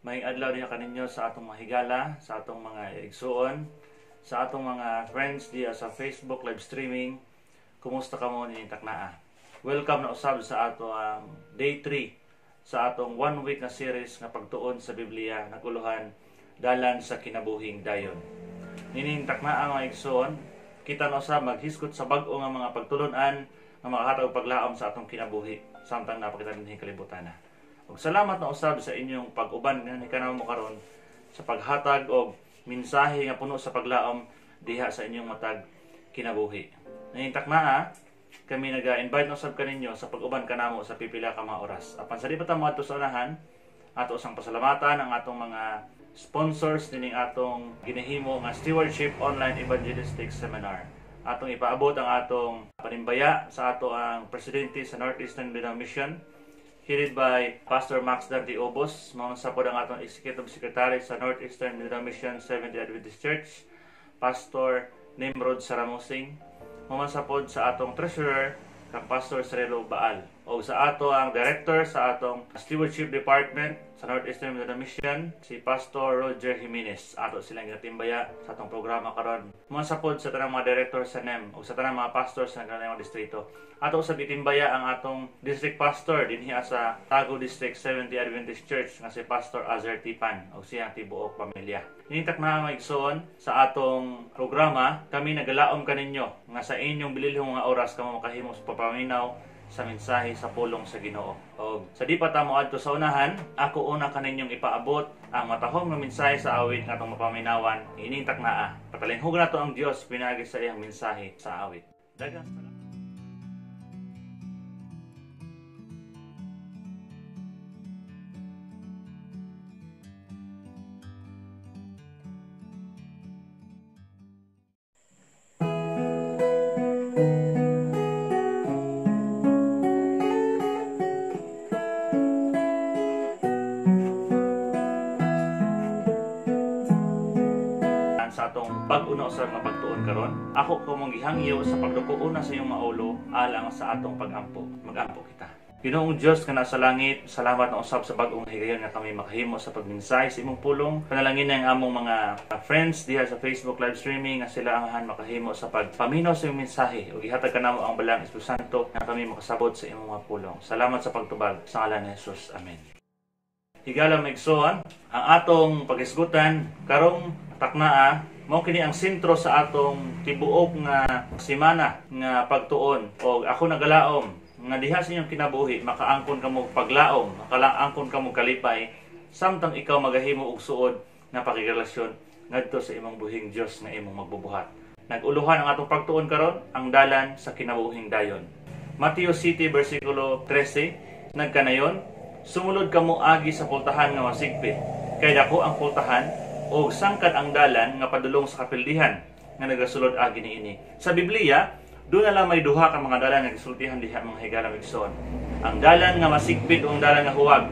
Maayong adlaw diha kaninyo sa atong mga higala, sa atong mga igsuon, sa atong mga friends diha sa Facebook live streaming. Kumusta kamo nining taknaa? Welcome na usab sa ato ang day 3 sa atong one week na series nga pagtuon sa Biblia naguluhan dalan sa kinabuhing dayon. Nining taknaa mga igsuon, kita na usab maghisgot sa bag-o nga mga pagtulon-an nga makahatag og paglaom sa atong kinabuhi samtang napakita dinhi kalibutan. Ug salamat na usab sa inyong pag-uban nga kanamo karon sa paghatag og mensahe nga puno sa paglaom diha sa inyong matag kinabuhi. Nining taknaa, kami naga-invite na usab kaninyo sa pag-uban kanamo sa pipila ka mga oras. Apan sa di pa ta moadto sa unahan, ato sang pasalamatan ang atong mga sponsors nining atong ginahimo nga Stewardship Online Evangelistic Seminar. Atong ipaabot ang atong panimbaya sa ato ang presidente sa Northeastern Mindanao Mission, headed by Pastor Max Dante Obos, mao sa pod ang atong Executive Secretary sa Northeastern Mindanao Mission Seventh-day Adventist Church, Pastor Nimrod Saramusing, mao sa pod sa atong Treasurer kang Pastor Cerelo Baal, o sa ato ang Director sa atong Stewardship Department sa Northeastern Mindanao Mission, si Pastor Roger Jimenez. Ato silang ginatimbaya sa atong programa karon. Mao sa pod sa tanang mga director sa NEM o sa tanang mga pastor sa kanang mga distrito. Ato usab itimbaya ang atong district pastor dinhi sa Tago District Seventh-day Adventist Church nga si Pastor Azer Tipan o siyang tibuok pamilya. Nining taknaa mga igsoon sa atong programa, kami nagalaom kaninyo nga sa inyong bililhong nga oras kamo makahimo sa papaminaw sa mensahe sa pulong sa Ginoo. Og sa di pa ta moadto sa unahan, ako una kaninyong ipaabot ang matahom nga mensahe sa awit nga atong mapaminawan ining taknaa. Patalinghug nato ang Dios pinaagi sa iyang mensahe sa awit. Daghang salamat. Sa atong bag-o na usab nga pagtuon karon, ako kumong gihangyo sa pagduko una sa iyong maulo alang sa atong pag-ampo. Mag-ampo kita. Ginoong Dios nga nasa langit, salamat na usab sa bag-ong higayon nga kami makahimo sa pagmensahe sa imong pulong. Panalangin ang among mga friends diha sa Facebook live streaming nga sila ang han makahimo sa pagpaminaw sa imong mensahe ug ihatag kanamo ang Balang Espiritu Santo nga kami makasabot sa imong mga pulong. Salamat sa pagtubag sa ngalan ni Jesus. Amen. Higala mga igsoon, ang atong paghisgutan karong taknaa mao kini ang sentro sa atong tibuok nga semana nga pagtuon. Og ako nagalaom nga diha sa inyong kinabuhi makaangkon kamo paglaom, makaangkon kamo kalipay samtang ikaw magahimo og suod nga pakigrelasyon ngadto sa imong buhing Dios nga imong magbubuhat. Naguluhan ang atong pagtuon karon ang dalan sa kinabuhing dayon. Mateo City versikulo 13, nagkanayon, sumulod kamo agi sa pultahan nga masigpit, kay dako ang pultahan o sangkad ang dalan nga padulong sa kapildihan nga nagasulod agi niini. Sa Biblia, doon na lang may duha ka mga dalan nga gisultihan diha mga higala igsoon. Ang dalan nga masigpit o ang dalan nga huwag.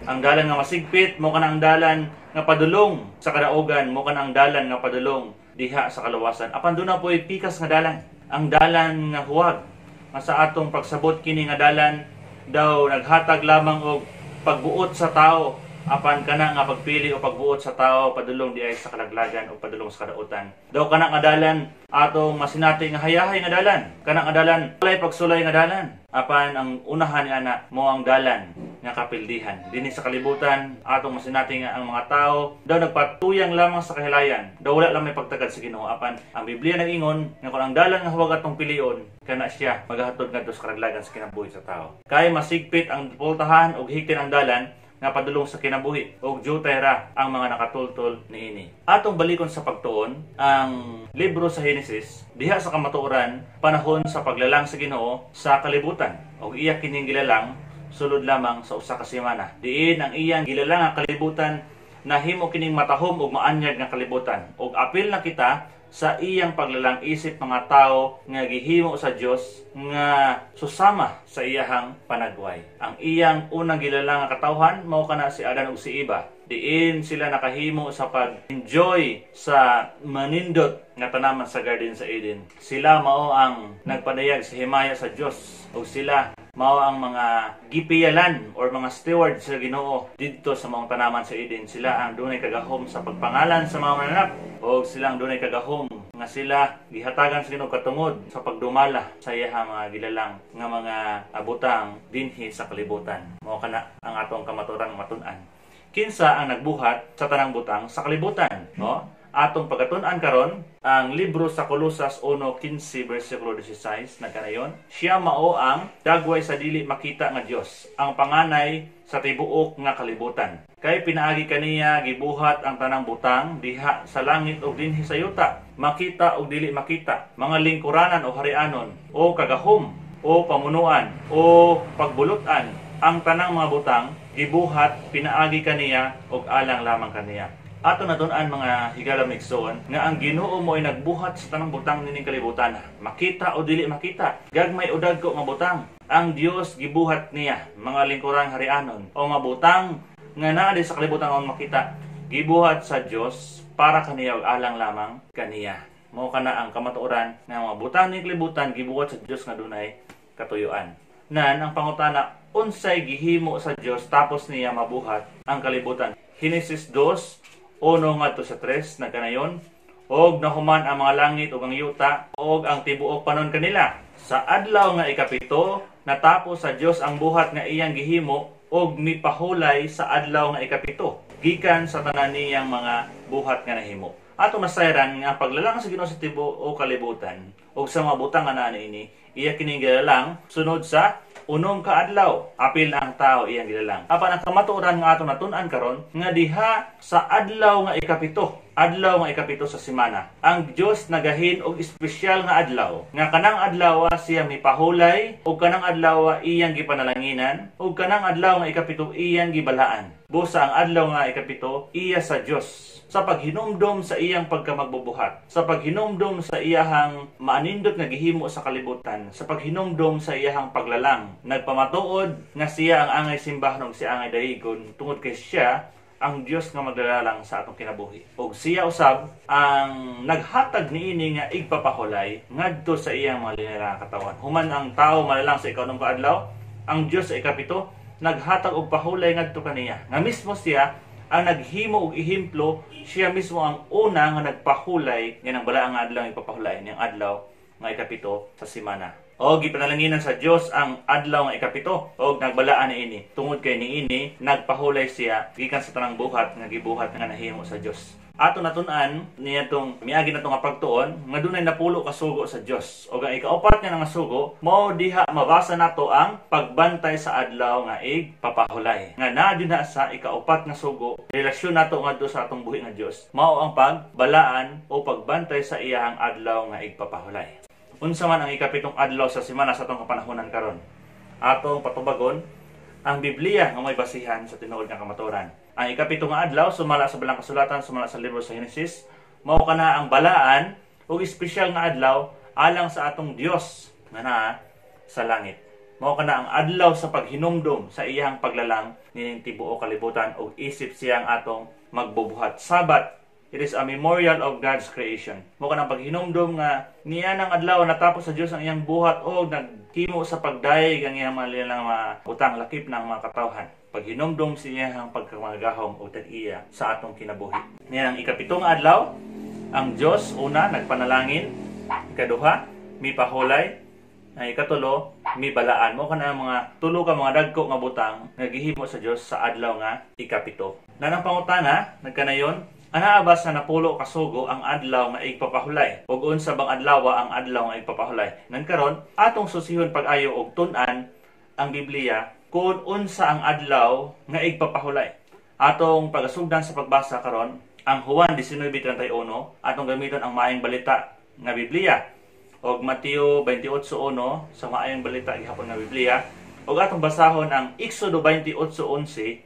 Ang dalan nga masigpit mo kana ang dalan nga padulong sa kadaogan, mo kana ang dalan nga padulong diha sa kaluwasan. Apan doon na po'y pikas nga dalan, ang dalan nga huwag. Nga sa atong pagsabot kini nga dalan daw naghatag lamang og pagbuot sa tao, apan kana nga pagpili o pagbuot sa tao padulong di ay sa kalaglagan o padulong sa kadautan. Daw kana nga dalan atong masinati nga hayahay nga dalan, kana nga dalan walay pagsulay nga dalan. Apan ang unahan ni ana mo ang dalan nga kapildihan. Dinhi sa kalibutan atong masinati nga ang mga tao daw nagpatuyang lamang sa kahilayan, daw wala lang may pagtagad sa Ginoo. Apan ang Biblia nag-ingon nga kon ang dalan nga huwag atong pilion, kana siya magahatod ngadto sa kalaglagan sa kinabuhi sa tao. Kay masigpit ang pultahan ug higpit ang dalan nga padulong sa kinabuhi og jutay ra ang mga nakatultol niini. Atong balikon sa pagtuon ang libro sa Henesis diha sa kamatuoran panahon sa paglalang sa Ginoo sa kalibutan og iya kining gilalang sulod lamang sa usa ka semana. Diin ang iyang gilalang nga kalibutan nahimo kining matahom ug maanyag nga kalibutan og apil na kita sa iyang paglalang isip mga tao nga gihimo sa Dios nga susama sa iyahang panagway. Ang iyang unang gilalang nga katawhan mao kana si Adan ug si Eva. Diin sila nakahimo sa pag-enjoy sa manindot nga tanaman sa garden sa Eden. Sila mao ang nagpadayag sa himaya sa Dios ug sila Mao ang mga gipiyalan or mga steward sa Ginoo didto sa maong tanaman sa Eden. Sila ang dunay kagahom sa pagpangalan sa mga mananap, o sila ang dunay kagahom nga sila gihatagan sa Ginoo katungod sa pagdumala sa iyang mga gilalang nga mga abutang dinhi sa kalibutan. Mao kana ang atong kamatuoran matun-an. Kinsa ang nagbuhat sa tanang butang sa kalibutan, no? Atong pagatun-an karon ang libro sa Kolosas 1:15 versikulo 16, nagkanayon, siya mao ang dagway sa dili makita nga Dios, ang panganay sa tibuok nga kalibutan. Kay pinaagi kaniya gibuhat ang tanang butang diha sa langit ug dinhi sa yuta, makita ug dili makita, mga lingkuranan o harianon o kagahom o pamunuan o pagbulutan, ang tanang mga butang gibuhat pinaagi kaniya ug alang lamang kaniya. Ato natun-an mga higala migsoon nga ang Ginoo mo ay nagbuhat sa tanang butang nining kalibutan, makita o dili makita, gagmay o dagko nga butang. Ang Dios gibuhat niya mga lingkurang harianon o mga butang nga naa sa kalibutan aron makita, gibuhat sa Dios para kaniya ug alang lamang kaniya. Mao kana ang kamatuoran nga mga butang ning kalibutan gibuhat sa Dios nga dunay katuyuan. Nan ang pangutana, unsay gihimo sa Dios tapos niya mabuhat ang kalibutan? Henesis 2:1-3, nagkanayon, og nahuman ang mga langit ug ang yuta ug ang tibuok panon kanila. Sa adlaw nga ikapito, natapos sa Dios ang buhat nga iyang gihimo ug mipahulay sa adlaw nga ikapito gikan sa tanan niyang mga buhat nga nahimo. Ato nasayran nga paglalang sa Ginoo sa tibuok kalibutan ug sa mga butang nga naa niini, iya kining gilalang sunod sa unom ka adlaw, apil na ang tao iyang gilalang. Apan ang kamatuoran nga atong natun-an karon nga diha sa adlaw nga ikapito sa semana, ang Dios nagahin og espesyal nga adlaw, nga kanang adlaw siya mipahulay, ug kanang adlaw iyang gipanalanginan, ug kanang adlaw nga ikapito iyang gibalaan. Busa ang adlaw nga ikapito iya sa Dios, sa paghinumdom sa iyang pagkamagbubuhat, sa paghinumdom sa iyahang maanindot nga gihimo sa kalibutan, sa paghinumdom sa iyahang paglalang. Nagpamatuod nga siya ang angay simbahan ug siya angay daigon, tungod kay siya ang Dios nga maglalalang sa atong kinabuhi. Og siya usab ang naghatag niini nga igpapahulay ngadto sa iyang mga linalang katawan. Human ang tao malalang sa ikaunom ka adlaw, ang Dios sa ikapito naghatag og pahulay ngadto kaniya. Nga mismo siya ang naghimo og ehemplo, siya mismo ang una nga nagpahulay nga nang balaang adlaw ipapahulay niyang adlaw nga ikapito sa semana. O gipanalanginan sa Dios ang adlaw nga ikapito og nagbalaan niini tungod kay niini nagpahulay siya gikan sa tanang buhat nga gibuhat nga nahimo sa Dios. Ato natun-an niya tong miagi na tong pagtuon nga dunay napulo ka sugo sa Dios. Og ang ikaupat nga nga sugo mao diha mabasa nato ang pagbantay sa adlaw nga igpapahulay. Nga naa dinha sa ikaupat nga sugo, relasyon nato ngadto sa atong buhi nga Dios, mao ang pagbalaan o pagbantay sa iyang adlaw nga igpapahulay. Unsa man ang ikapitong adlaw sa semana sa atong kapanahonan karon? Atong patubagon ang Biblia nga may basihan sa tinuod nga kamatuoran. Ang ikapito nga adlaw sumala sa Balang Kasulatan, sumala sa libro sa Henesis, mao kana ang balaan ug espesyal nga adlaw alang sa atong Dios nga naa sa langit. Mao kana ang adlaw sa paghinumdom sa iyang paglalang nining tibuok kalibutan ug isip siyang atong magbubuhat. Sabat, it is a memorial of God's creation. Mao kanang paghinumdom nga niya nang adlaw natapos sa Dios ang iyang buhat og naghimo sa pagdayeg ang iyang mga mga butang lakip ng mga katawhan. Paghinumdom sa iyang pagkamagahom og tag-iya sa atong kinabuhi. Niya ang ikapitong adlaw, ang Dios una nagpanalangin, ikaduha mipahulay, ang ikatulo mibalaan. Mao kana ang mga tulo ka mga dagko nga butang nga gihimo sa Dios sa adlaw nga ikapito. Nanang pangutana nagkanayon, anaa ba sa napulo ka sugo ang adlaw nga igpapahulay? Ug unsa bang adlaw ang adlaw nga igpapahulay? Nan karon atong susihon pag-ayo og tun-an ang Biblia kung unsa ang adlaw nga igpapahulay. Atong pagasugdan sa pagbasa karon ang Juan 19:31, atong gamiton ang Maayong Balita nga Biblia og Mateo 28:1 sa Maayong Balita gihapon nga Biblia, ug atong basahon ang Exodo 28:11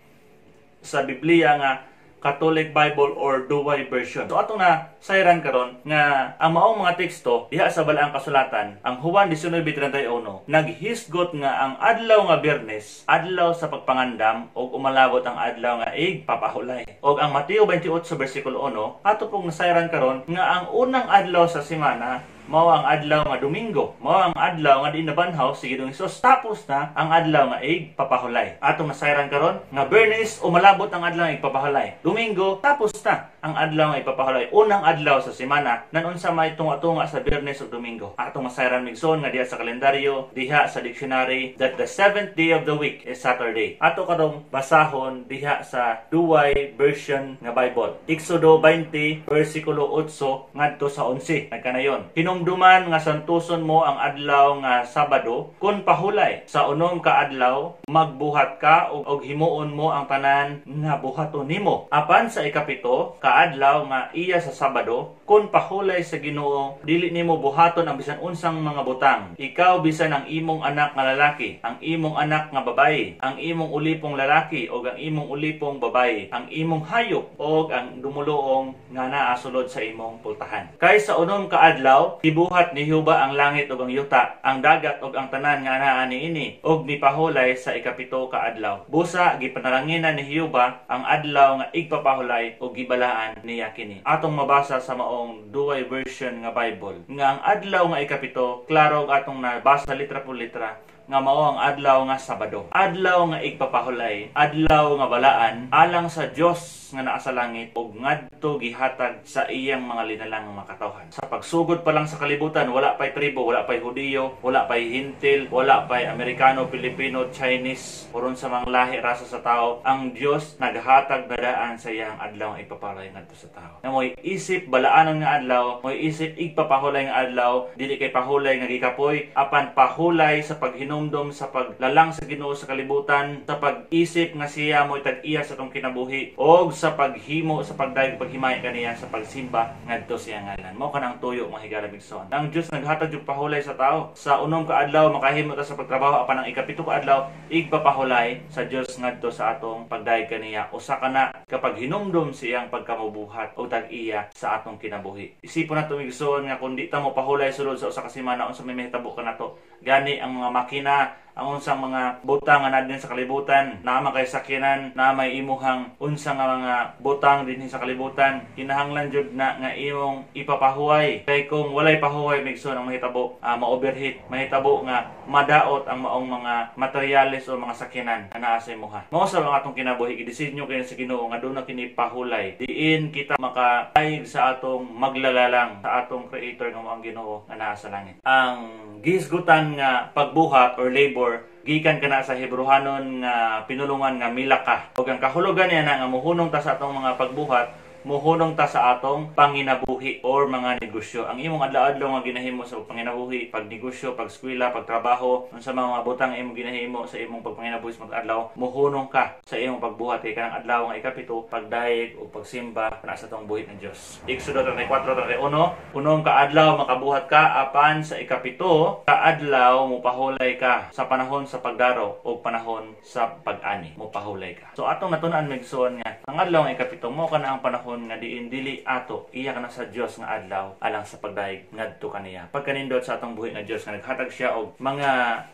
sa Biblia nga Catholic Bible or Douay version. So atong na sayran karon nga ang maong mga teksto diha sa Balaang Kasulatan, ang Juan 19:31 naghisgot nga ang adlaw nga Biyernes, adlaw sa pagpangandam ug umalabot ang adlaw nga igpapahulay. Og ang Mateo 28 versikulo 1, ato pong nasayran karon nga ang unang adlaw sa semana Mao ang adlaw nga Domingo. Mao ang adlaw nga diin nabanhaw si Ginoong Hesus. Tapos na ang adlaw nga igpapahulay. Atong nasayran karon nga Bernes o malabot ang adlaw nga igpapahulay. Domingo, tapos na ang adlaw nga igpapahulay. Unang adlaw sa semana nan unsa may tunga-tunga sa Biyernes ug Domingo. Atong masayran, migsoon, nga diha sa kalendaryo, diha sa dictionary, that the seventh day of the week is Saturday. Ato karong basahon diha sa Douay Version nga Bible. Exodo 20 versikulo 8 ngadto sa 11. Nagkanayon. "Hinumduman nga santuson mo ang adlaw nga Sabado kun pahulay. Sa unom ka adlaw magbuhat ka ug himuon mo ang tanan nga buhaton nimo. Apan sa ikapito ka adlaw nga iya sa Sabado kun pahulay sa Ginoo, dili nimo buhaton ang bisan unsang mga butang. Ikaw bisan ang imong anak nga lalaki, ang imong anak nga babayi, ang imong ulipong lalaki ug ang imong ulipong babayi, ang imong hayop ug ang dumuluong nga naa sulod sa imong pultahan. Kay sa unom ka adlaw gibuhat ni Jehova ang langit ug ang yuta, ang dagat ug ang tanan nga naa niini, ug mipahulay sa ikapito ka adlaw. Busa gipanalanginan ni Jehova ang adlaw nga igpapahulay ug gibalaan niya kini." Atong mabasa sa maong Douay Version nga Bible nga ang adlaw nga ikapito, klaro atong nabasa litra por litra nga mao ang adlaw nga Sabado. Adlaw nga igpapahulay, adlaw nga balaan alang sa Dios nga naa sa langit ug ngadto gihatag sa iyang mga linalang mga katawhan. Sa pagsugod pa lang sa kalibutan, wala pay tribo, wala pay Hudiyo, wala pay Hintil, wala pay Amerikano, Pilipino, Chinese, uron sa mga lahi rasa sa tao, ang Dios naghatag na daan sa iyang adlaw nga igpapahulay ngadto sa tao. Nga mo'y isip balaanon nga adlaw, mo'y isip igpapahulay nga adlaw, dili kay pahulay nga gikapoy, apan pahulay sa paghinumdom sa paglalang sa Ginoo sa kalibutan, sa pag-isip nga siya mo'y tag-iya sa atong kinabuhi, og sa paghimo, sa pagdayeg, paghimay kaniya sa pagsimba ngadto sa iyang ngalan. Mao kanang tuyo, mga higala migsoon. Ang Dios naghatag og pahulay sa tao. Sa unom ka adlaw makahimo ta sa pagtrabaho, apan ang ikapito ka adlaw igpapahulay sa Dios ngadto sa atong pagdayeg kaniya. Usa ka na kapag hinumdom sa iyang pagkamubuhat o tag-iya sa atong kinabuhi. Isipon nato, migsoon, nga kung di ta mo pahulay sulod sa usa ka semana, unsa may mahitabo kanato? Gani ang mga makina, ang unsang mga butang nga naa sa kalibutan, naa man kay sakyanan, naa may imuhang unsa nga mga butang dinhi sa kalibutan, kinahanglan jud na nga imong ipapahuway. Kay kung walay pahuway, migsoon, ang mahitabo, ma-overheat, mahitabo nga madaot ang maong mga materyales o mga sakyanan nga naa sa imuha. Mao sa mga atong kinabuhi, gidisenyo kini sa Ginoo nga duna kini pahulay. Diin kita makaayig sa atong maglalalang sa atong creator nga mao ang Ginoo nga naa sa langit. Ang gihisgutan nga pagbuhat or labor gikan kana sa Hebrehanon nga pinulungan nga milaka. Ug ang kahulugan niya na nga muhunong ta sa atong mga pagbuhat, muhunong ta sa atong panginabuhi or mga negosyo. Ang imong adlaw-adlaw nga ginahimo sa panginabuhi, pagnegosyo, pagskwela, pagtrabaho, unsa mga butang imong ginahimo sa imong pagpanginabuhi sa adlaw, muhunong ka sa imong pagbuhat kay kanang adlaw nga ikapito, pagdayeg o pagsimba kana sa atong buhi ng Dios. Exodo 34:31, "Unom ka adlaw makabuhat ka, apan sa ikapito ka adlaw mopahulay ka sa panahon sa pagdaro o panahon sa pag-ani, mopahulay ka." So atong natun-an, migsoon, nga ang adlaw nga ikapito mo kana ang panahon nga diin dili ato, iya kana sa Dios nga adlaw alang sa pagdayeg ngadto kaniya. Pagkanindot sa atong buhi nga Dios nga naghatag siya og mga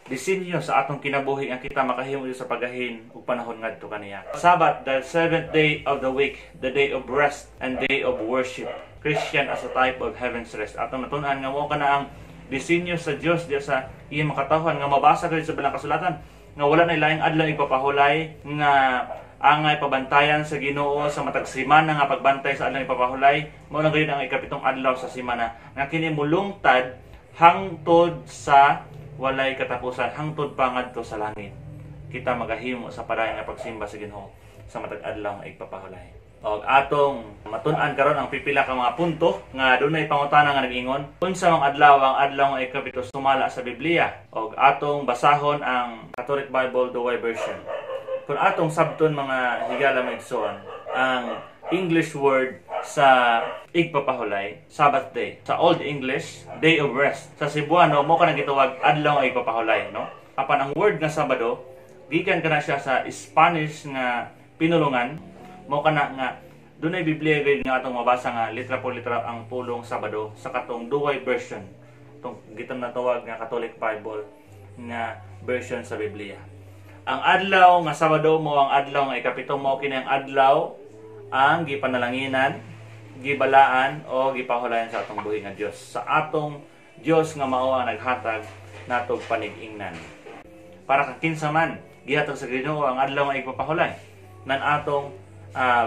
disenyo sa atong kinabuhi nga kita makahimo sa pagahin og panahon ngadto kaniya. Sabbath, the seventh day of the week, the day of rest and day of worship. Christian as a type of heaven's rest. Atong natun-an nga mo kana ang disenyo sa Dios diya sa iyang makatawhan nga mabasa kayo sa Balang Kasulatan nga wala na laing adlaw ipapahulay nga angay pabantayan sa Ginoo sa matag semana nga pagbantay sa adlaw ipapahulay. Mao na gayud ang ikapitong adlaw sa semana nga kini mulungtad hangtod sa walay katapusan, hangtod pa ngadto sa langit. Kita magahimo sa padayon nga pagsimba sa Ginoo sa matag adlaw nga ipapahulay. Og atong matun-an karon ang pipila ka mga punto nga dunay pangutana nga nag-ingon unsa mang adlaw ang adlaw nga ikapito sumala sa Biblia. Og atong basahon ang Catholic Bible Douay Version. Kung atong sabton, mga higala maigsoon, ang English word sa igpapahulay, Sabbath day. Sa Old English, day of rest. Sa Cebuano, mo ka gitawag adlaw nga igpapahulay, no? Apan ang word nga Sabado, gikan kana siya sa Spanish nga pinulungan, mo kana nga dunay Biblia gayud nga atong mabasa nga litra por litra ang pulong Sabado sa katong Douay Version, tong gitang natawag nga Catholic Bible nga version sa Biblia. Ang adlaw nga Sabado mo ang adlaw nga ikapito, mo kini ang adlaw ang gipanalanginan, gibalaan o gipahulayan sa atong buhi nga Dios sa atong Dios nga mao ang naghatag natog panig-ingnan. Para kang kinsa man gihatag sa Ginoo ang adlaw nga igpapahulay. Nan atong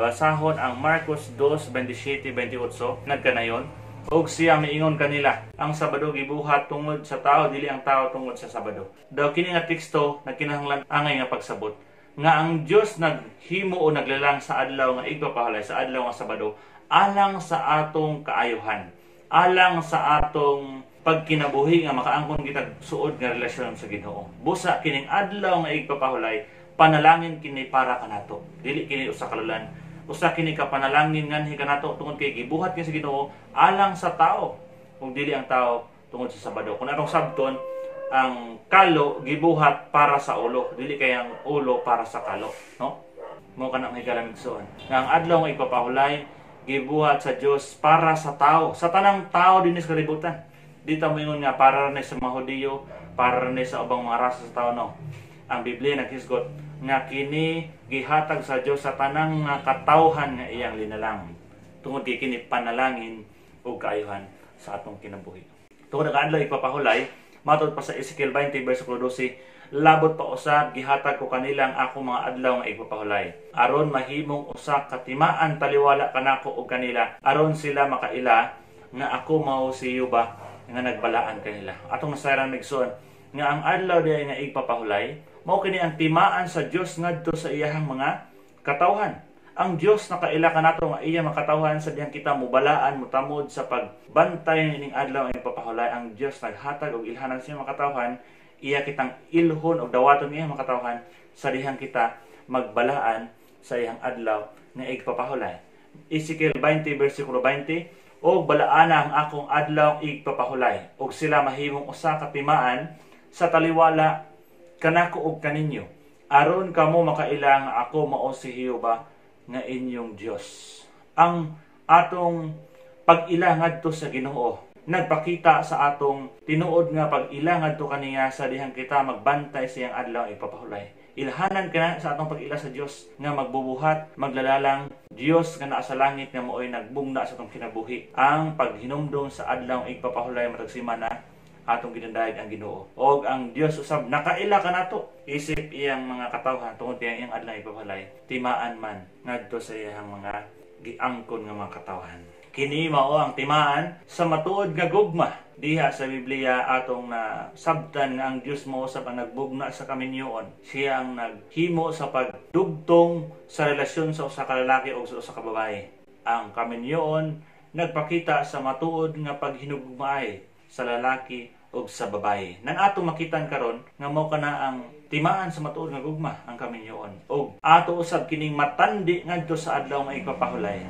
basahon ang Marcos 2:27-28 nagkanayon, og siya miingon kanila, ang Sabado gibuhat tungod sa tao, dili ang tao tungod sa Sabado. Daw kini nga teksto nagkinahanglan angay nga pagsabot nga ang Dios naghimo o naglalang sa adlaw nga igpapahulay, sa adlaw nga Sabado, alang sa atong kaayuhan, alang sa atong pagkinabuhi nga makaangkon kitag suod nga relasyon sa Ginoo. Busa kining adlaw nga igpapahulay, panalangin kini para kanato. Dili kini usa ka lulan. Usa kini ka panalangin nganhi kanato tungod kay gibuhat kini sa Ginoo alang sa tao, kung dili ang tao tungod sa Sabado. Kung atong sabton, ang kalo gibuhat para sa ulo, dili kay ang ulo para sa kalo, no? Mo kana may kalamigsoon. Nga ang adlaw nga igpapahulay gibuhat sa Dios para sa tao, sa tanang tao dinhi sa kalibutan. Di ta moingon nga para ni sa mga Hudiyo, para ni sa ubang mga rasa sa tao, no. Ang Biblia naghisgot nga kini gihatag sa Dios sa tanang nga katawhan nga iyang linalang. Tungod kay kini panalangin ug kaayuhan sa atong kinabuhi. Tungod ang adlaw igpapahulay, matod pa sa Ezekiel 20 versikulo 12, labot pa usab gihatag ko kanilang akong mga adlaw nga igpapahulay, aron mahimong usa ka timaan taliwala kanako og kanila, aron sila makaila nga ako mao si Yuba nga nagbalaan kanila. Atong nasayran migsoon nga ang adlaw diay nga igpapahulay mao kini ang timaan sa Dios ngadto sa iyahang mga katawhan. Ang Dios nakaila kanato nga iya makatawhan sa dihang kita mobalaan, motamod sa pagbantay nining adlaw nga igpapahulay. Ang Dios naghatag og ilhanan sa iyang makatawhan, iya kitang ilhon og dawaton iyang makatawhan sa dihang kita magbalaan sa iyang adlaw nga igpapahulay. Ezekiel 20 versikulo 20, og balaana ang akong adlaw igpapahulay, og sila mahimong usa ka timaan sa taliwala kanako og kaninyo, aron kamo makaila nga ako mao si Jehova nga inyong Dios. Ang atong pag-ila ngadto sa Ginoo nagpakita sa atong tinuod nga pag-ila ngadto kaniya sa dihang kita magbantay sa iyang adlaw igpapahulay. Ilhanan kana sa atong pag-ila sa Dios nga magbubuhat, maglalalang Dios nga naa sa langit nga maoy nagbugna sa atong kinabuhi. Ang paghinumdom sa adlaw igpapahulay matag semana atong ginandayag ang Ginoo. Og ang Dios usab nakaila kanato isip iyang mga katawhan tungod kay iyang adlaw igpapahulay timaan man ngadto sa iyang mga giangkon nga mga katawhan. Kini mao ang timaan sa matuod nga gugma. Diha sa Biblia atong nasabtan nga ang Dios mao usab ang nagbugna sa kaminyoon. Siya ang naghimo sa pagdugtong sa relasyon sa usa ka lalaki o sa usa ka babae. Ang kaminyoon nagpakita sa matuod nga paghinugmaay sa lalaki o sa babae. Nang atong makitan karon nga mao kana ang timaan sa matuod nga gugma ang kaminyoon. Og ato usab kining matandi ngadto sa adlaw nga igpapahulay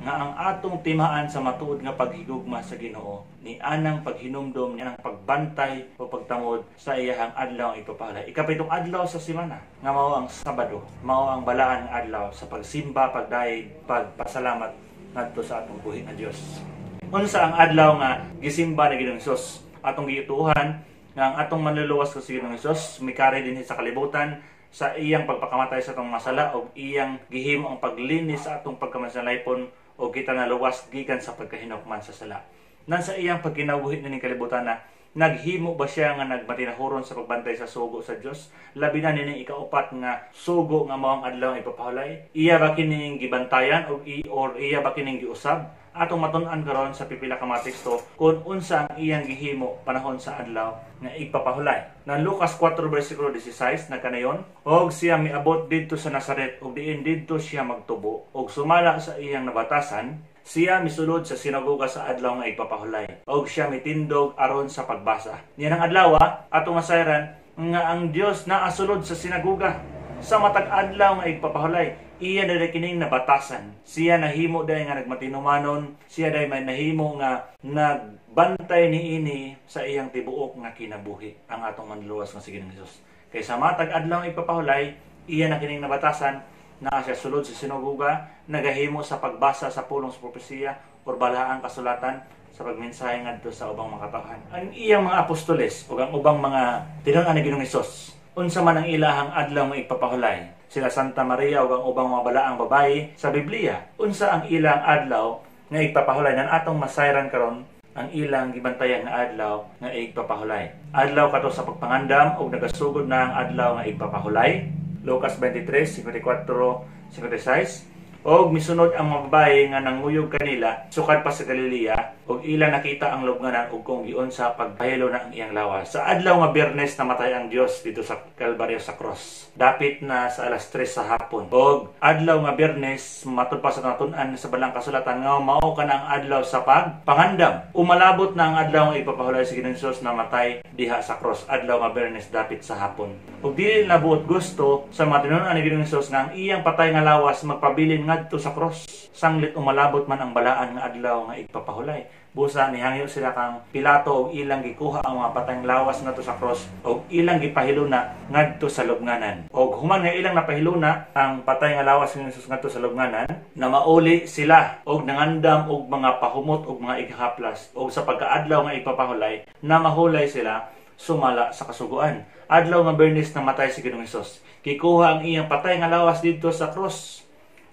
nga ang atong timaan sa matuod nga paghigugma sa Ginoo ni anang paghinumdom, ni anang pagbantay o pagtamod sa iyahang adlaw nga igpapahulay. Ikapitong adlaw sa semana nga mao ang Sabado, mao ang balaan nga adlaw sa pagsimba, pagdayeg, pagpasalamat ngadto sa atong buhi nga Dios. Unsa ang adlaw nga gisimba ni Ginoong Hesus? Atong gituohan nga ang atong manluluwas nga si Ginoong Hesus mikari dinhi sa kalibutan sa iyang pagpakamatay sa atong mga sala og iyang gihimo ang paglinis sa atong pagkamansalaypon o kita naluwas gikan sa pagkahinukman sa sala. Nan sa iyang pagkinabuhi nining kalibutan na naghimo ba siya nga nagmatinahuron sa pagbantay sa sugo sa Dios? Labi na nining ikaupat nga sugo nga mao ang adlaw ipapahulay. Iya ba kining gibantayan og or iya ba kining giusab? Atong matun-an karon sa pipila ka mga teksto kung unsa ang iyang gihimo panahon sa adlaw nga igpapahulay. Nan Lucas 4 versikulo 16 nagkanayon, og siya miabot didto sa Nazaret og diin didto siya magtubo, og sumala sa iyang nabatasan, siya misulod sa sinagoga sa adlaw nga igpapahulay, og siya mitindog aron sa pagbasa. Niya ang adlaw atong masayran nga ang Dios naasulod sa sinagoga sa matag adlaw nga igpapahulay. Iya na kining nabatasan. Siya nahimo dahil nga nagmatinumanon, siya dahil may nahimo nga nagbantay niini sa iyang tibuok nga kinabuhi ang atong manluluwas nga si Ginoong Hesus. Kay sa matag adlaw igpapahulay, iya na kining nabatasan, naa siya sulod sa sinagoga, nagahimo sa pagbasa sa pulong sa propesiya or balaang kasulatan sa pagmensahe ngadto sa ubang mga katawhan. Ang iyang mga apostoles ug ang ubang mga tinun-an ni Ginoong Hesus, unsa man ang ilahang adlaw nga igpapahulay, sila Santa Maria ug ang ubang mga balaang babae sa Biblia, unsa ang ilang adlaw nga igpapahulay? Nan atong masayran karon ang ilang gibantayan nga adlaw nga igpapahulay. Adlaw kato sa pagpangandam ug nagasugod na ang adlaw nga igpapahulay. Lucas 23:54, 56. Og misunod ang mga babae nga nanguyog kanila sukad pa sa Galilea og ila nakita ang lubnganan ug kung giunsa pagpahilo na ang iyang lawas. Sa adlaw nga Biyernes namatay ang Dios dito sa Kalbaryo sa cross. Dapit na sa alas 3 sa hapon. Og adlaw nga Biyernes matud pa sa natun-an sa balang kasulatan nga mao kana ang adlaw sa pagpangandam. Umalabot na ang adlaw nga ipapahulay si Ginoong Hesus namatay diha sa cross, adlaw nga Biyernes dapit sa hapon. Ug dili na buot gusto sa mga tinunan ni Ginoong Hesus nga ang iyang patay nga lawas magpabilin ngadto sa cross sanglit umalabot man ang balaan nga adlaw nga igpapahulay. Busa nihangyo sila kang Pilato og ilang gikuha ang mga patayng lawas ngadto sa cross og ilang gipahiluna ngadto sa lubnganan. Og human nga ilang napahiluna ang patay nga lawas ni Jesus ngadto sa lubnganan, na mauli sila og nangandam og mga pahumot og mga ighaplas, og sa pagkaadlaw nga igpapahulay na mahulay sila sumala sa kasuguan. Adlaw nga Biyernes namatay si Ginoong Hesus. Gikuha ang iyang patay nga lawas didto sa cross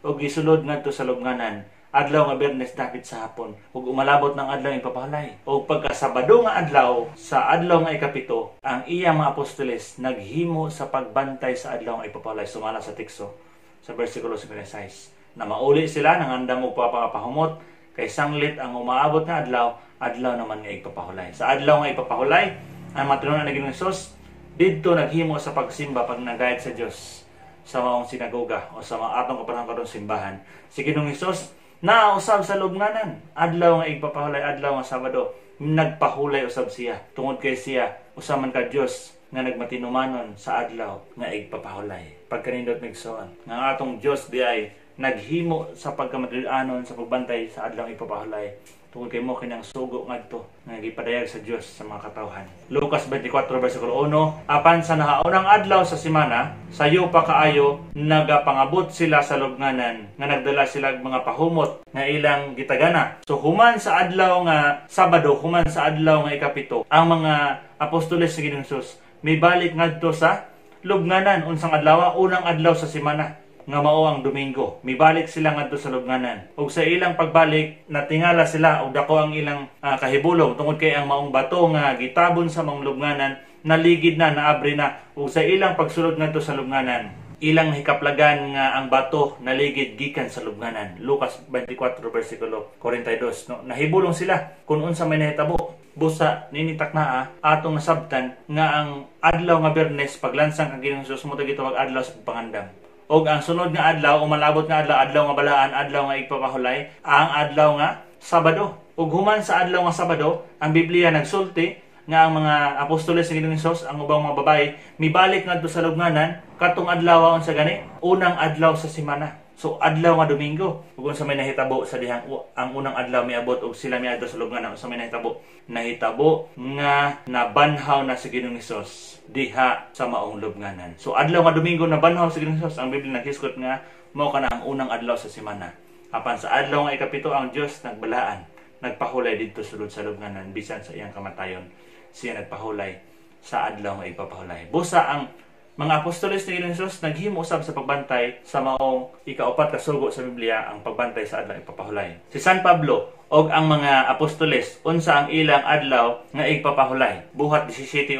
og gisulod ngadto sa lubnganan. Adlaw nga Biyernes dapit sa hapon ug umalabot ng adlaw ipapahulay. Og pagka Sabado nga adlaw, sa adlaw nga ikapito, ang iyang mga apostoles naghimo sa pagbantay sa adlaw nga ipapahulay sumala sa teksto sa versikulo 56. Na mauli sila nangandam og papahumot kay sanglit ang umaabot nga adlaw, adlaw naman nga ipapahulay. Sa adlaw nga ipapahulay, ang mga tinunan ni Ginoong Hesus didto naghimo sa pagsimba pag nagayad sa Dios sa maong sinagoga o sa mga atong kapanahon karon simbahan. Si Ginoong Hesus nausab sa lubnganan. Adlaw nga igpapahulay, adlaw nga Sabado, nagpahulay usab siya tungod kay siya usa man ka Dios nga nagmatinumanon sa adlaw nga igpapahulay. Pagkanindot migsoon nga atong Dios di ay naghimo sa pagkamadulanon sa pagbantay sa adlaw igpapahulay tungod kay mo kinang sugo ngadto nga gipadayag sa Dios sa mga katawhan. Lucas 24 versikulo 1, apan sa nahaunang adlaw sa semana, sayo pa kaayo nagapangabot sila sa lubnganan nga nagdala sila og mga pahumot nga ilang gitagana. So human sa adlaw nga Sabado, human sa adlaw nga ikapito, ang mga apostoles sa Ginoong Hesus mibalik ngadto sa lubnganan. Unsang adlaw? Unang adlaw sa semana nga mao ang Domingo. Mibalik sila ngadto sa lubnganan. Ug sa ilang pagbalik, natingala sila og dako ang ilang kahibulong tungod kay ang maong bato nga gitabon sa maong lubnganan naligid na, naabre na. Ug sa ilang pagsulod ngadto sa lubnganan, ilang hikaplagan nga ang bato naligid gikan sa lubnganan. Lucas 24 versikulo 42. No, nahibulong sila kung unsa may nahitabo. Busa ninitak naa atong nasabtan nga ang adlaw nga Biyernes paglansang kang Ginoong Hesus mo gitawag adlaw sa pagpangandam. Og ang sunod nga adlaw, umalabot nga adlaw, adlaw nga balaan, adlaw nga igpapahulay, ang adlaw nga Sabado. Ug human sa adlaw nga Sabado, ang Biblia nagsulti nga ang mga apostoles sa Ginoong Hesus, ang ubang mga babae, mibalik ngadto sa lubnganan katong adlaw unsa gani, unang adlaw sa semana. So adlaw nga Domingo. Ug unsa may nahitabo sa dihang ang unang adlaw miabot og sila miadto sa lubnganan, unsa may nahitabo? Nahitabo nga nabanhaw na si Ginoong Hesus diha sa maong lubnganan. So adlaw nga Domingo nabanhaw si Ginoong Hesus. Ang Biblia naghisgot nga mao kana ang unang adlaw sa semana. Apan sa adlaw nga ikapito ang Dios nagbalaan, nagpahulay didto sulod sa lubnganan bisan sa iyang kamatayon. Siya nagpahulay sa adlaw nga ipapahulay. Busa ang mga apostoles ni Ginoong Hesus naghimo usab sa pagbantay sa maong ikaupat ka sugo sa Biblia, ang pagbantay sa adlaw ipapahulay. Si San Pablo og ang mga apostoles unsa ang ilang adlaw nga igpapahulay. Buhat 17:1,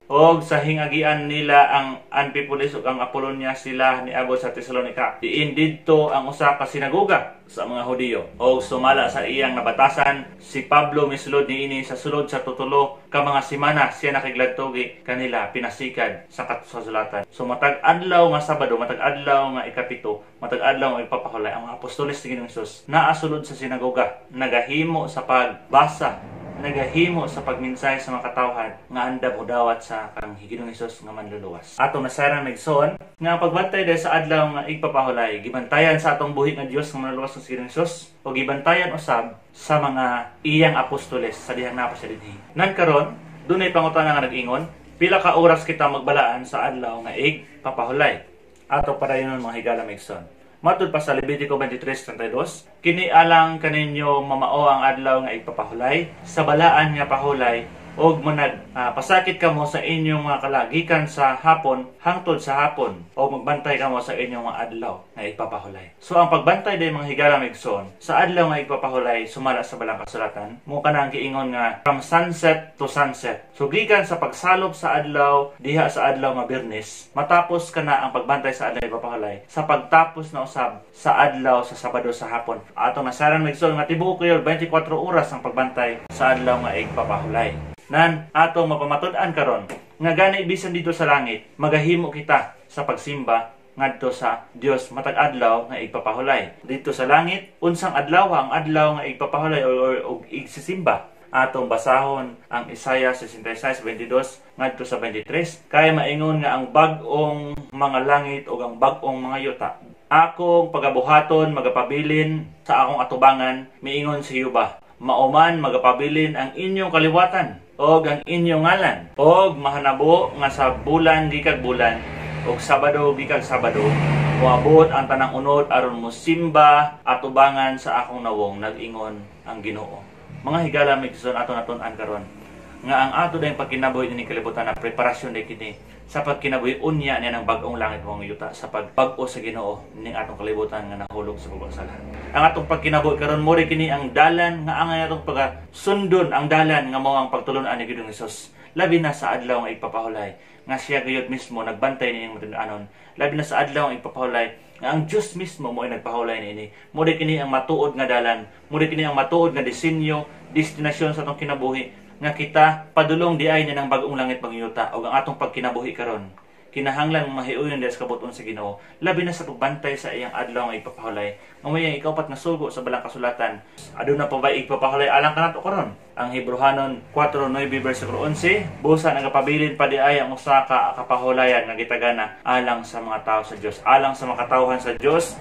og sa hingagian nila ang Amfipolis ug ang Apolonia sila niabot sa Tesalonica. Diin didto ang usa ka sinagoga sa mga Hudiyo. Og sumala sa iyang nabatasan, si Pablo misulod niini sa sulod sa tutulo ka mga semana siya nakigladtugi kanila pinasikad sa kasulatan. So matag adlaw nga Sabado, matag adlaw nga ikapito, matag adlaw nga ipapahulay, ang mga apostoles ni Ginoong Hesus naa sulod sa sinagoga, nagahimo sa pagbasa, nagahimo sa pagminsay sa mga katawhan nga andam udawat sa kang Ginoong Hesus nga manluluwas. Atong nasayran nagsoon nga ang pagbantay dahil sa adlaw nga igpapahulay, gibantayan sa atong buhi nga Dios nga manluluwas sa Ginoong Hesus o gibantayan usab sa mga iyang apostoles sa dihang naa pa siya dinhi. Nagkaron, dunay pangutana nga nag-ingon, pila ka oras kita magbalaan sa adlaw nga igpapahulay? Ato padayon mga higala migson. Matud pa sa Levitico 23:32, kini alang kaninyo mamao ang adlaw nga igpapahulay, sa balaan nga pahulay Og manag pasakit kamo sa inyong mga kalagikan sa hapon hangtod sa hapon, o magbantay kamo sa inyong mga adlaw nga igpapahulay. So ang pagbantay day, mga higala igsoon, sa adlaw nga igpapahulay sumala sa balang kasulatan, mo kanang giingon nga from sunset to sunset. So gikan sa pagsalop sa adlaw diha sa adlaw nga Biyernes, matapos kana ang pagbantay sa adlaw igpapahulay sa pagtapos na usab sa adlaw sa Sabado sa hapon. Atong nasaran, igsoon, nga tibuok kayo 24 oras ang pagbantay sa adlaw nga igpapahulay. Nan atong mapamatud-an karon nga gani bisan dito sa langit magahimo kita sa pagsimba ngadto sa Dios matag adlaw nga igpapahulay. Dito sa langit, unsang adlaw ang adlaw nga igpapahulay o igsisimba? Atong basahon ang Isaiah 66:22 ngadto sa 23, kay maingon nga ang bag-ong mga langit ug ang bag-ong mga yuta akong pagabuhaton magapabilin sa akong atubangan, miingon si Yuba. Mauman magapabilin ang inyong kaliwatan og ang inyong ngalan, og mahanabo nga sa bulan gikag bulan og Sabado gikag Sabado moabot ang tanang unod aron mosimba atubangan sa akong nawong, nag-ingon ang Ginoo. Mga higala igsoon, ato natun-an karon nga ang ato dayong pagkinabuhi ni kalibutan na preparasyon day kini sa pagkinabuhi unya niya ng bag-ong langit ug yuta sa pagbag-o sa Ginoo ning atong kalibutan nga nahulog sa pagkasala. Ang atong pagkinabuhi karon mo kini ang dalan nga angay atong pagasundon, ang dalan nga mao ang pagtulun-an ni Ginoong Hesus, labi na sa adlaw nga igpapahulay nga siya gayud mismo nagbantay nining matun-anon, labi na sa adlaw nga igpapahulay nga ang Dios mismo mo ay nagpahulay niini. Mo kini ang matuod nga dalan, mo kini ang matuod nga disenyo, destinasyon sa atong kinabuhi nga kita padulong di ay niya ng bag-ong langit pangyuta. Og ang atong pagkinabuhi karon kinahanglan mahiuyon diha sa kabuton sa Ginoo, labi na sa pagbantay sa iyang adlaw nga igpapahulay nga may ang ikaupat nga sugo sa balang kasulatan. Aduna pa ba igpapahulay alang kanato karon? Ang Hebreohanon 4:9 versikulo 11, busa nagapabilin pa di ay ang usa ka kapahulayan nga gitagana alang sa mga tao sa Dios, alang sa mga katawhan sa Dios,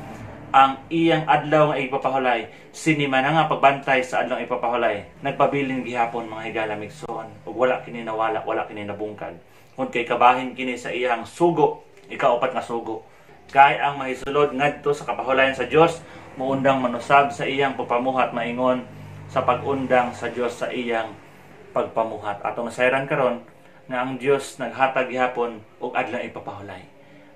ang iyang adlaw nga igpapahulay. Sinimana nga pagbantay sa adlaw igpapahulay nagpabilin gihapon, mga higala igsoon, ug wala kini nawala, wala kini nabungkag, kun kay kabahin kini sa iyang sugo, ikaupat nga sugo. Kay ang mahisulod ngadto sa kapahulayan sa Dios muundang manusab sa iyang pagpamuhat, maingon sa pag-undang sa Dios sa iyang pagpamuhat. Atong nasayran karon nga ang Dios naghatag gihapon og adlaw ipapahulay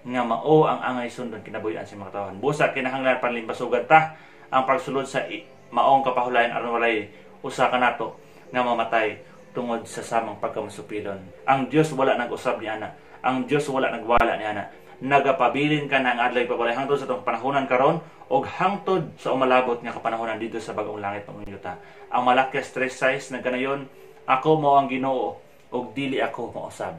nga mao ang angay sundon kinabuhian sa mga katawhan. Busa kinahanglan panlimbasugan ta ang pagsulod sa maong kapahulayan aron walay usa kanato nga mamatay tungod sa samang pagkamasupilon. Ang Dios wala nag-usab ni ana. Ang Dios wala nagwala ni ana. Nagapabilin ka na ang adlaw ipapahulay hangtod sa atong panahonan karon og hangtod sa umalabot nga kapanahonan dito sa bag-ong langit ug yuta. Ang Malakias 3:6 nagkanayon, ako mao ang Ginoo ug dili ako mausab.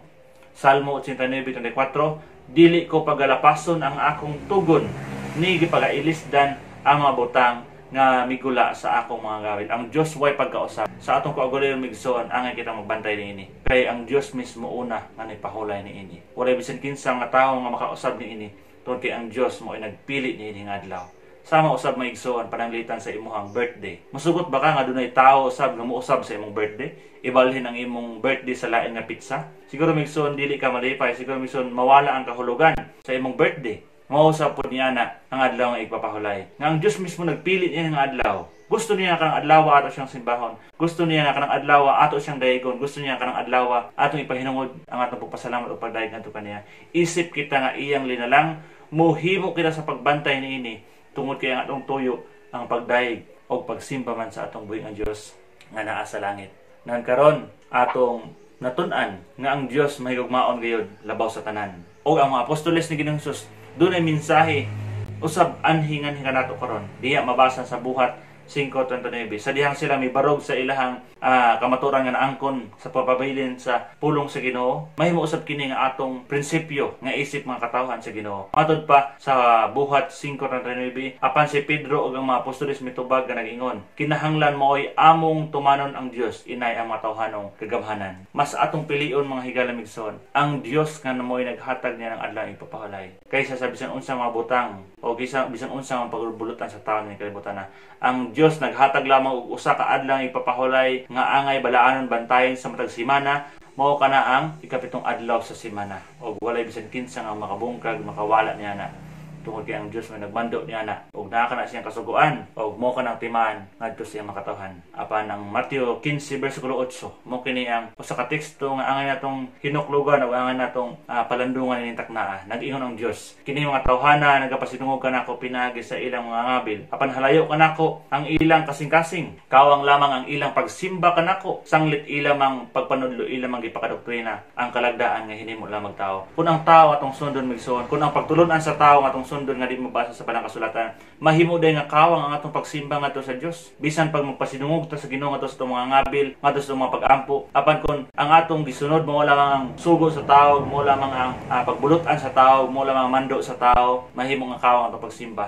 Salmo 89:24, dili ko pagalapason ang akong tugon ni gipagailisdan ang mga butang nga migula sa akong mga gawil. Ang Dios way pagkausab. Sa atong kaugalingon, igsoon, angay kita magbantay niini. Kay ang Dios mismo una nga nagpahulay niini. Walay bisan kinsa nga tawo nga makausab niini tungod kay ang Dios mo ay nagpili niini nga adlaw. Sama usab, mga igsoon, pananglitan sa imuhang birthday. Masugot ba ka nga dunay tao usab nga mousab sa imong birthday? Ibalhin ang imong birthday sa lain nga pizza? Siguro, igsoon, dili ka malipay. Siguro, igsoon, mawala ang kahulugan sa imong birthday. Mausab pod niya na ang adlaw nga igpapahulay. Nga ang Dios mismo nagpili niya nga adlaw. Gusto niya kanang adlaw ato siyang simbahon. Gusto niya nga kanang adlaw ato siyang dayigon. Gusto niya kanang adlaw atong ipahinungod ang atong pagpasalamat ug pagdayeg ngadto kaniya. Isip kita nga iyang linalang, mohimo kita sa pagbantay niini tungod kay ang atong tuyo ang pagdayeg o pagsimba man sa atong buhi nga Dios nga naa sa langit. Nan karon atong natun-an nga ang Dios mahigugmaon gayud labaw sa tanan. Og ang mga apostoles ni Ginoong Hesus dunay mensahe usab anhi nganhi kanato karon. Diha mabasa sa Buhat 5:29. Sa dihang sila mibarog sa ilahang kamaturan nga naangkon sa pagpabilin sa pulong sa Ginoo, mahimo usab kini nga atong prinsipyo nga isip mga katawhan sa Ginoo. Matod pa sa Buhat 5:39, apan si Pedro ug ang mga apostoles mitubag nga nag-ingon, kinahanglan maoy among tumanon ang Dios inay ang mga tawhanong kagamhanan. Mas atong pilion, mga higala igsoon, ang Dios nga mo'y naghatag niya ng adlaw ipapahulay kaysa sa bisan unsa mga butang o kaysa bisan unsa mga pagbulutan sa tawo ni kalibutan na. Ang Dios naghatag lamang og usa ka adlaw ipapahulay nga angay balaanon bantayan sa matag semana, mao kana ang ikapitong adlaw sa semana. Og walay bisan kinsa nga makabungkag makawala niya na. Tungod kay ang Dios may nagmando niya na ug naa kana siyang kasuguan ug mo kanang timaan ngadto sa iyang makatawhan. Apan ang Mateo 15 versikulo 8 mo kini ang usa ka teksto nga angay natong hinuklugan ug angay natong palandungan ining taknaa. Nag-ingon ang Dios, kini mga tawhana nagapasidungog kanako pinaagi sa ilang mga ngabil, apan halayo kanako ang ilang kasing-kasing. Kawang lamang ang ilang pagsimba kanako, sanglit ilang mang pagpanudlo, ilang mang gipakadoktrina ang kalagdaan nga hinimo lamang tao. Kung ang tao atong sundon, migsoon, kung ang pagtulunan sa tao atong sundon nga di mabasa sa balang kasulatan, mahimo day nga kawang ang atong pagsimba ngadto sa Dios. Bisan pag magpasidungog ta sa Ginoo ngadto sa atong mga ngabil, ngadto sa atong mga pag-ampo, apan kung ang atong gisunod mao lamang ang sugo sa tao, mao lamang ang pagbulutan sa tao, mao lamang ang mando sa tao, mahimo nga kawang atong pagsimba.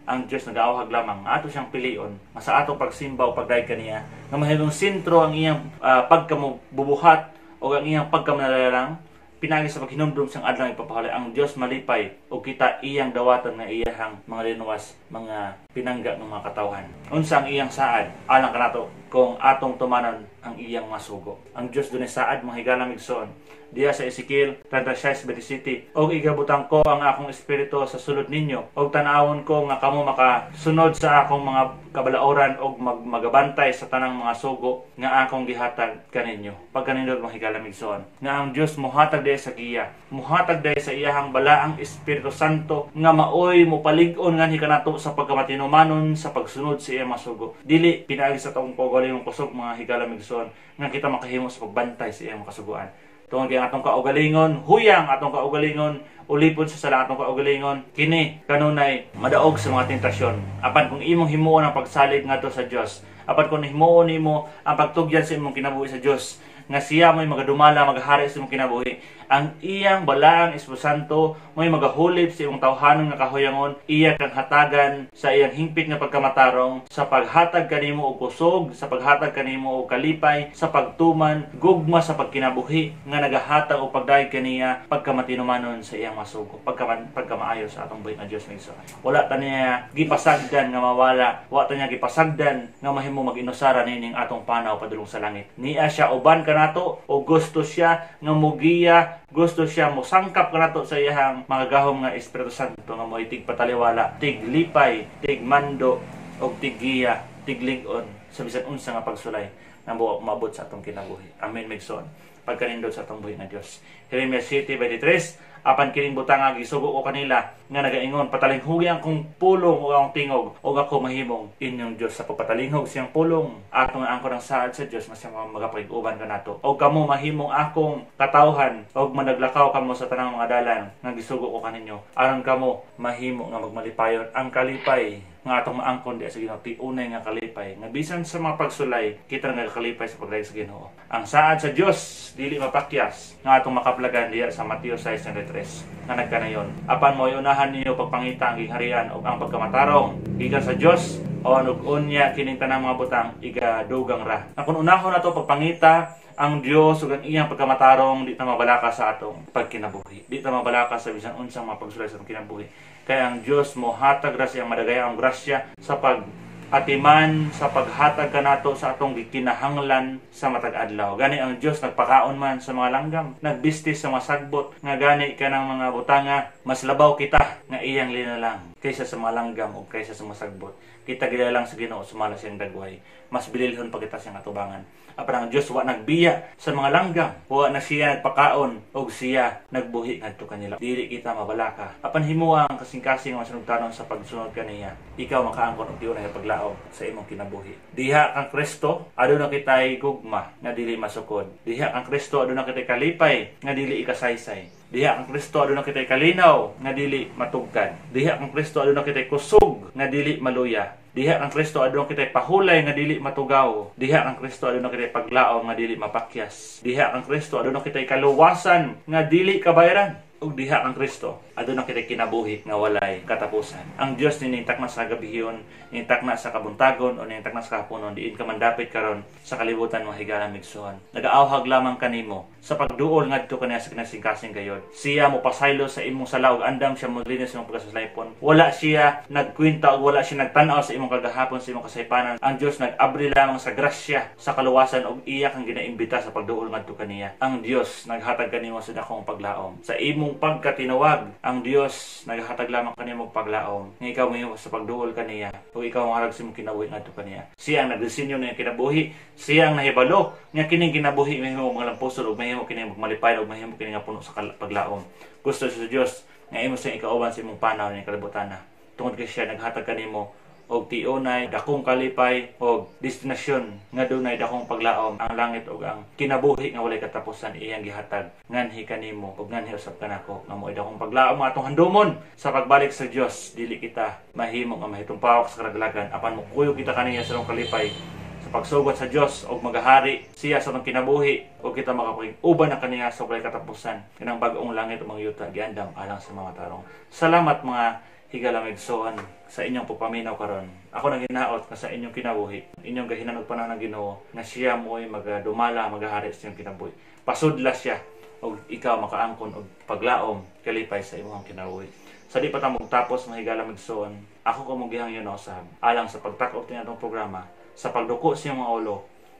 Ang Dios nagaawhag lamang ato siyang pilion nga sa atong pagsimba o pagdayeg kaniya nga mahimong sentro ang iyang pagkamubuhat o ang iyang pagkamanalalang pinaagi sa paghinumdum sang adlaw ipapahulay. Ang Dios malipay og kita iyang dawatan nga iyahang mga linuwas, mga pinangga ng mga katawhan. Unsa ang iyang saad alang kanato kung atong tumanon ang iyang masugo? Ang Dios dunay saad, mga higala migsoon. Diya sa Ezekiel 36:27, "Og igabutang ko ang akong espiritu sa sulod ninyo og tan-awon ko nga kamo makasunod sa akong mga kabalaoran og magabantay sa tanang mga sugo nga akong gihatag kaninyo." Pagkanindot, mga higala migsoon, nga ang Dios mohatag diya sa giya, mohatag diya sa iyahang balaang Espiritu Santo nga maoy mopalig-on nganhi kanato sa pagkamatinumanon sa pagsunod sa iyang masugo. Dili pinaagi sa atong kaugalingong kusog, mga higala migsoon, nga kita makahimo sa pagbantay sa iyang makasuguan. Tungod kay ang atong kaugalingon huyang, atong kaugalingon ulipon sa sala, atong kaugalingon kini kanunay madaog sa mga tentasyon. Apan kung imong himuon ang pagsalig ngadto sa Dios, apan kung himuon nimo ang pagtugyan sa imong kinabuhi sa Dios, nga siya mo'y magadumala, maghari sa imong kinabuhi, ang iyang balaang Espiritu Santo mo'y magahulip sa imong tawhanon nga kahuyangon, iya kang hatagan sa iyang hingpit nga pagkamatarong, sa paghatag kanimo og kusog, sa paghatag kanimo og kalipay, sa pagtuman, gugma sa pagkinabuhi nga nagahatag og pagdayeg kaniya, pagkamatinumanon sa iyang masugo, pagkamaayo sa atong buhi nga Dios migso. Wala ta niya gipasagdan nga mawala, wala ta niya gipasagdan nga mahimo mag-inusara nining atong panaw padulong sa langit. Niya siya uban kanato o gusto siya nga mugiya, gusto siya mosangkap kanato sa iyahang mga gahom nga Espiritu Santo nga mo'y tigpataliwala, tiglipay, tigmando og tiggiya, tiglig-on sa bisan unsa nga pagsulay nga maabot sa atong kinabuhi. Amen, migsoon. Pagkanindot sa atong buhi nga Dios. Jeremias 7:23, "Apan kining butanga gisugo ko kanila nga nagaingon, patalinghugi ang kong pulong ug akong tingog, ug ako mahimong inyong Dios." Sa pagpatalinghog siyang pulong, atong angkon ang saad sa Dios nga siya magapakig-uban kanato. "Og kamo mahimong akong katawhan, ug managlakaw kamo sa tanang mga dalan nga gisugo ko kaninyo, aron kamo mahimo nga magmalipayon." Ang kalipay nga atong maangkon diya sa Ginoo, tiunay nga kalipay nga bisan sa mga pagsulay kita nga kalipay sa pagdayeg sa Ginoo. Ang saad sa Dios dili mapakyas nga atong makaplagan diya sa Mateo 6:33 nga nagkanayon, "Apan mo'y unahan ninyo pagpangita ang gingharian ug ang pagkamatarong gikan sa Dios, o ug unya kining tanang mga butang igadugang ra." Na kung unahon nato pagpangita ang Dios ug ang iyang pagkamatarong, di ta mabalaka sa atong pagkinabuhi. Di ta mabalaka sa bisan unsang mga pagsulay sa atong kinabuhi. Kaya ang Dios mohatag ra siyang madagayang grasya sa pag atiman, sa paghatag kanato sa atong gikinahanglan sa matag adlaw. Gani ang Dios nagpakaon man sa mga langgam, nagbisti sa mga sagbot, nga gani kanang mga butanga mas labaw kita nga iyang linalang kaysa sa mga langgam o kaysa sa mga sagbot. Kita gilalang sa Ginoo sumala siyang dagway. Mas bililhon pa kita siyang atubangan. Apan ang Dios wa nagbiya sa mga langgam, wa na siya nagpakaon og siya nagbuhi ngadto kanila. Dili kita mabalaka. Apan himuha ang kasing-kasing nga masinugtanon sa pagsunod kaniya. Ikaw makaangkon og tiunay nga paglaom sa imong kinabuhi. Diha kang Kristo, aduna kitay gugma nga dili masukod. Diha kang Kristo, aduna kitay kalipay nga dili ikasaysay. Diha kang Kristo, aduna kitay kalinaw nga dili matugkad. Diha kang Kristo, aduna kitay kusog nga dili maluya. Diha kang Kristo, aduna kitay pahulay nga dili matugaw. Diha kang Kristo, aduna kitay paglaom nga dili mapakyas. Diha kang Kristo, aduna kitay kaluwasan nga dili kabayaran. Ug diha kang Kristo, aduna kitay kinabuhi nga walay katapusan. Ang Dios ninintak na sa gabihion, ninintak na sa kabuntagon, o ninintak na sa kahaponon, diin ka man dapit karon sa kalibutan, mga higala migsuhan. Nagaawhag lamang kanimo sa pagduol ngadto kaniya sa kinasingkasing gayod. Siya mo pasaylo sa imong sala ug andam siya mo linis sa imong pagkasalaypon. Wala siya nagkwenta ug wala siya nagtan-aw sa imong kagahapon, sa imong kasaypanan. Ang Dios nag-abri lamang sa grasya sa kaluwasan ug iya kang ginaimbita sa pagduol ngadto kaniya. Ang Dios naghatag kanimo sa dakong paglaom. Sa imong imong pagkatinawag. Ang Dios naghatag lamang kanimo og paglaom nga ikaw mahimo sa pagduol kaniya ug ikaw ang harag sa imong kinabuhi ngadto kaniya. Siya ang nagdisenyo ng kinabuhi, siya ang nahibalo nga kining kinabuhi mahimo mga lampuson ug mahimo kini malipay ug mahimo kini nga puno sa paglaom. Gusto sa Dios nga imo siyang ikauban sa imong panaw ning kalibutan, tungod kay siya naghatag kanimo og tiunay dakong kalipay og destinasyon nga dunay dakong paglaom, ang langit ug ang kinabuhi nga walay katapusan iyang gihatag nganhi kanimo ug nganhi usab kanako nga mo'y dakong paglaom nga atong handumon sa pagbalik sa Dios. Dili kita mahimo nga mahitumpawak sa karaglagan, apan mokuyog kita kaniya sa atong kalipay sa pagsugot sa Dios og magahari siya sa atong kinabuhi ug kita makapag-uban na kaniya sa walay katapusan kanang bag-ong langit ug mga yuta giandam alang sa mga tarong. Salamat, mga higala igsoon, sa inyong pagpaminaw karon. Ako nang hinaot nga sa inyong kinabuhi, inyong gahinan og panahon ng Ginoo nga siya mo'y magadumala, magahari sa inyong kinabuhi. Pasudla siya og ikaw makaangkon og paglaom, kalipay sa imong kinabuhi. Sa di pa ta tapos, mga higala igsoon, ako kamong gihangyo na usab alang sa pagtak-op ni atong programa sa pagduko sa imong mga ulo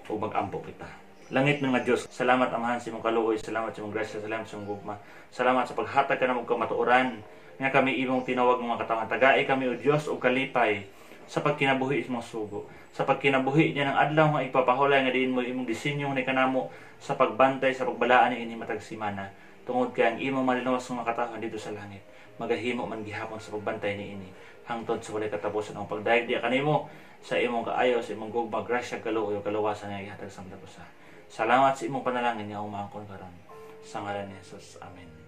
ug magampo kita. Langit nga Dios, salamat, Amahan, sa imong kaluoy, salamat sa imong grasya, salamat sa imong gugma. Salamat sa paghatag kanamo og kamatuoran nga kami imong tinawag mga katawhan. Tagai kami, o Dios, og kalipay sa pagkinabuhi sa imong sugo. Sa pagkinabuhi niya ng adlaw nga ipapahulay nga diin mo imong disenyo ni kanamo sa pagbantay sa pagbalaan ni ini matag simana. Tungod kay ang imong malinuwas mga katawhan dito sa langit, magahimo man gihapon sa pagbantay ni ini hangtod sa walay katapusan ang pagdayeg diya kanimo sa imong kaayo, sa imong gugma, grasya, kaluoy ug kaluwasan nga gihatag sa matag usa. Salamat sa imong panalangin nga umangkon karon. Sa ngalan ni Jesus. Amen.